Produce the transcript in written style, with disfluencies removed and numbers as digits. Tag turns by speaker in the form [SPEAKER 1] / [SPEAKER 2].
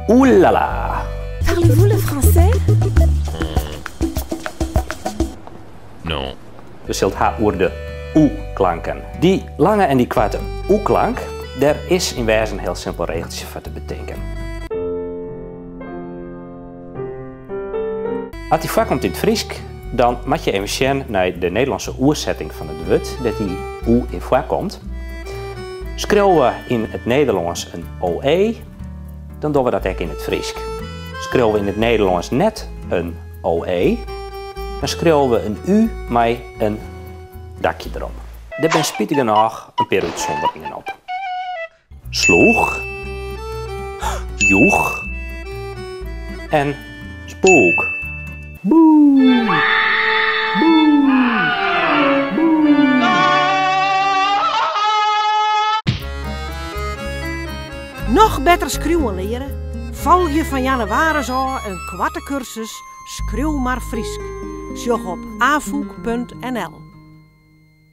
[SPEAKER 1] Oelala!
[SPEAKER 2] Parlez-vous le français?
[SPEAKER 3] Non.
[SPEAKER 1] We sil it ha oer de oe-klanken. Dy lange en dy koarte oe-klank, dêr is yn wêzen in hiel simpel regeltsje foar te betinken. As dy foarkomt yn it Frysk, dan moat je even sjen nei de Nederlânske oersetting fan it wurd dêr't dy oe yn foarkomt. Skriuwe we yn it Nederlânsk in oe, dan dogge we dat ek yn it Frysk. Skriuwe we yn it Nederlânsk net in oe, dan skriuwe we in u mei in dakje derop. Dêr binne spitigernôch in pear útsûnderingen op. Sloech, joech en spoek. Boe! Boe! Boe!
[SPEAKER 4] Noch better skriuwen leare? Folgje fan jannewaris ôf in koarte kursus Skriuw mar Frysk. Sjoch op afûk.nl.